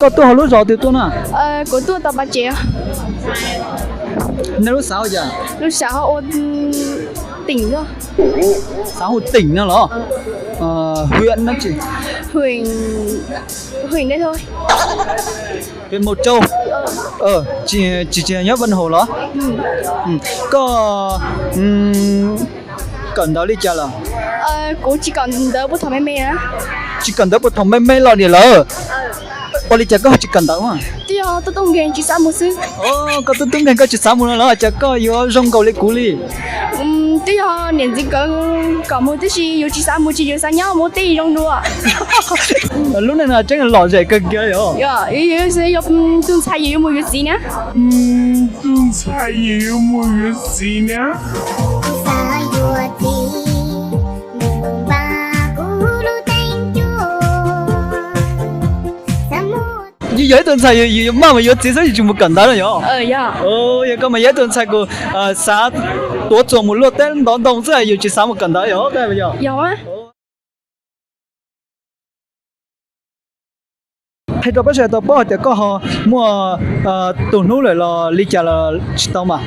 Koj tuaj hauv lub zos twg tuaj na? Kuv tuaj tom Pas Tsev. Nej lub xav hu cas? Lub xav hu, tỉnh thôi. Xav hu tỉnh no los? Huyện no tsis? Huyện, huyện đây thôi. Huyện Mộc Châu. Tsis, tsis, tsis nyob Vân Hồ los? Koj kawm ntawv li cas lawm? Kuv tsis kawm ntawv puag thaum me me na. Tsis kawm ntawv puag thaum me me los niam lawv? Ua li cas koj tsis kawm ntawv? Twb yog tub tub nkeeg tsis xav mus xwb. Koj tub tub nkeeg koj tsis xav mus no los cas koj yuav zoo nkaus li kuv li? Twb yog niam ntxiv nkawd kom mus tab sis yus tsis xav mus, tsis yus xav nyob mus teb zoo dua. Lub neej no tseeb lom zem kawg kiag yom. Yog tus ntxhais yus yuav mus yuav txiv na. Tus ntxhais yus yuav mus yuav txiv na. Yus yog ib tug ntxhais yus yuav maj mus yuav txiv xwb yus tsis mus kawm ntawv na yom? Yog koj mas yog ib tug ntxhais kuj xav tuav txuas mus luaj teb ntov ntoo xwb yus tsis xav mus kawm ntawv yom? Qhia rau peb sawv daws tau paub hais tias koj ho muaj tus hlub lawm los li cas los tsis tau mas?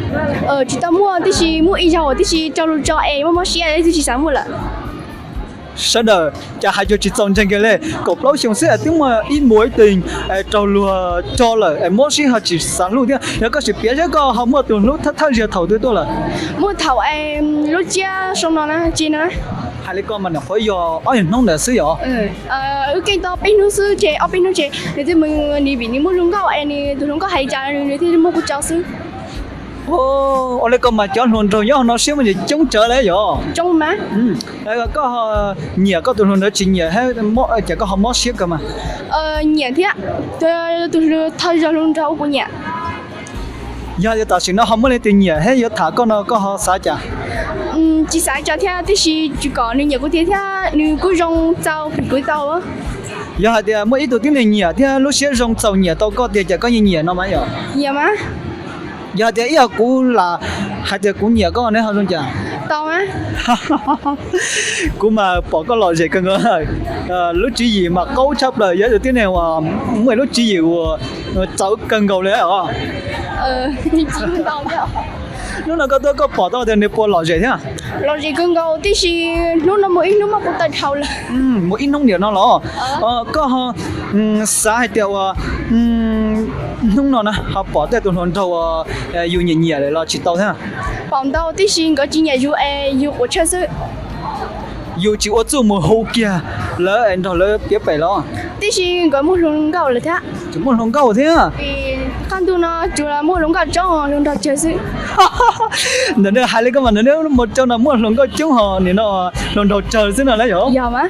Tsis tau muaj, tab sis muaj ib zaug tib si raug luag tso es mob mob siab twb tsis xav muaj lawm. Sawv daws cas hais cuag tsis txaus ntseeg kiag li, kaum plaub xyoo xwb es twb muaj ib muam ib teeg raug luag tso lawm es mob siab ho tsis xav hlub thiab. Yog koj sim piav saib koj ho muaj tus hlub thawj thawj zaug thaum twg tuaj lawm? Muaj thaum lub tsiab soo no na, tsis no. Hais li koj mas nyuam qhuav yog ob hnub ntawd xwb yom? Wb keej tau peb hnub xwb ces ob peb hnub ces nws thiaj mus, nws vim nws muaj hluas nkauj es nws tus hluas nkauj hais li cas nws thiaj muab kuv tso xwb. Ua li koj mas cov hluas nraug nyob hauv no siab muaj coob tsawv li yom? Koj nyiam koj tus hluas nraug tsis nyiam cas koj ho mob siab kawg mas? Nyiam thiab, tus thawj zaug hluas nraug kuv nyiam. Yog tias tam sim no ho muaj leej twg nyiam thiab yuav tham koj no koj ho xav cas? Tsis xav cas thiab, tab sis tsuas kom nws nyiam kuv tiag thiab nws kuj zoo txaus pim kuv tau. Yog hais tias muaj ib tug tib neeg nyiam thiab lub siab zoo txaus nyiam tau koj tiag cas koj yeej nyiam no mas yom? Nyiam mas. Yog hais tias ib yam kuv lam hais tias kuv nyiam koj neb ho zoo cas? Tau mas. Kuv mas pom koj lom zem kawg nkaus, lub tswv yim mas qaub tshaj plaws, yog ib tug tib neeg uas muaj lub tswv yim uas txawv kawg nkaus li os. Hnub no koj tuaj koj pom tau tias nws puas lom zem thiab? Lom zem kawg nkaus tib si, hnub no mus ib hnub mas kuv tawm dhau lawm. Mus ib hnub niam no los? Koj ho xav hais tias uas hnub no na ho pom tej tus hluas nraug uas yus nyiam nyiam lawm los tsis tau thiab? Pom ntau tib si nkawd tsis nyiam yus es yus quav tshaj xwb. Yus tsis ua txuj mus hu kiag lawv es nrog lawv piav pem los? Tib si nkawd muaj hluas nkauj lawm thiab. Tsis muaj hluas nkauj thiab? Qab ntuj no tsuas muaj hluas nkauj coob hluas nraug tsawg xwb. Ntawm nej hais li koj mas ntawm nej Mos Tsaug no muaj hluas nkauj coob ho nim no hluas nraug tsawg xwb no na yom? Yog mas.